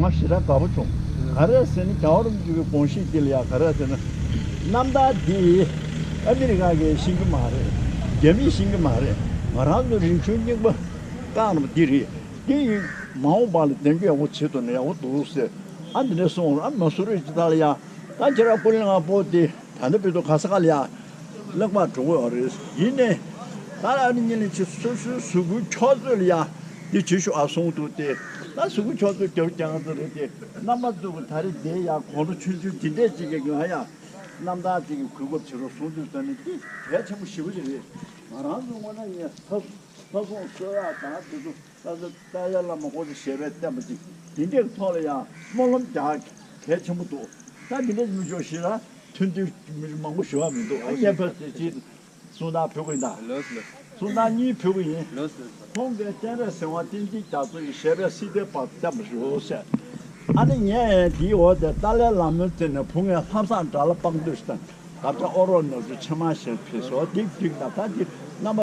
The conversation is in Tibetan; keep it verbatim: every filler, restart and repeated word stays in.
ང་ཞེ་དྲག་དགའ་པོ་བྱུང་། ག་རེ་ཟེར་ན་རྒྱལ་བ་རིན་པོ་ཆེའི་དགོངས་གཞི་འདི་ལ་ཡ་ག་རེ་ཟེར་ན། རྣམ་ཐར་འདི་ཨ་མི་རི་ཀ་གིས་ཤེས་ཀྱི་མ་རེད། རྒྱ་མིས་ཤེས་ཀྱི་མ་རེད། ང་རང་ཚོའི་རིག་གཞུང་རྙིང་པ་བཀག་ནས་འདི་རེད། འདི་ཡིན་མ་འོངས་པ་ལ་དོན་འཁྱོལ་ཡག་པོ་བྱེད་ཐུབ་ན་ཡག་པོ་འདུག་ཟེར། ཨ་འདི་འདྲ་གསུངས། ཨ་མ་སུ་རི་ཇི་ལྟར་ལ་ཡ། ད་ཁྱེད་རང་ཀུན་གླེང་དབང་པོ་དེ་ད་ནི་བོད་དུ་ག་ས་ག་ལ་ཡ་གླེང་བར་འགྲོ་གི་ཡོད་རེད། ཡིན་ནའི་ད་ཨ་ནི་ཉིན་ལ་ཆེ་སོ་སོའི་གཟུགས་པོའི་ཆགས་ཚུལ་ལ་ཡ་འདི་བྱེད་ཤོག་ཨ་གསུངས་འདུག་སྟེ། ད་གཟུགས་པོའི་ཆགས་ཚུལ་རྒྱབ་རྒྱག་ཚུལ་རེད་དེ། རྣམ་པ་ཚོ་གི་ད་རེས་འདི་ཡ་གོང་དུ་ཆུང་ཆུང་འདི་འདྲས་ཅིག་གི་ང་ཡ་རྣམ་ཐར་ཅིག་གི་གོ་སྐབས་བྱེད་རོགས་གསུངས་འདུག་ཟེར་ནས་འདི་གལ་ཆེན་པོ་ཞེ་པོ་ཅིག་རེད། ང་རང་ཚོ་དངོས་གནས་ངས་ཚ་ཚ་སོང་གསོལ་ར་དང་དེ་ཚོ། ད་ལྟ་ཏཱ་ལའི་བླ་མ་ཁོང་ཚོ་ཞལ་པར་བསྟན་པ་ཅིག་འདི་འདྲའི་ཐོག་ལ་ཡང་སྨོན་ལམ་རྒྱག་གལ་ཆེན་པོ་འདུག་ད་འདི་འདྲའི་མི་ཆོག་ཞེ་དྲག་ཐུན་བསྡུས་མི་མང་པོ་ཞུ་བ་མི་འདུག་ཨ་ངས་ཕར་དེ་ཅིག་གསུང་སྟངས་ཕུལ་གི་ཡིན་ད། ལོས་ལོས། གསུང་སྟངས་གཉིས་ཕུལ་གི་ཡིན། ལོས་ལོས། ཁོང་གིས་སྤྱན་རས་གཟིགས་དབང་བསྟན་འཛིན་རྒྱ་མཚོ་ཡི་ཞལ་པར་སྲིད་དོན་པར་བསྟན་པ་ཞུ་ཟེར། ཨ་ནི་ངས་དེའི་འོག་དེ་ཏཱ་ལའི་བླ་མའི་རྩེ་ནས་བུ་ངའི་ལྷ་བསངས་དགྲ་ལ་དཔང་འདོད་ཞིག་དང་། དག་ཆ་ཨོ་རོག་ནག་ཆུ་ཕྱེ་མ་ཞེས་ཕེབས་སོ། འདི་འགྲིག་ན་ད་འདི་རྣམ་པ།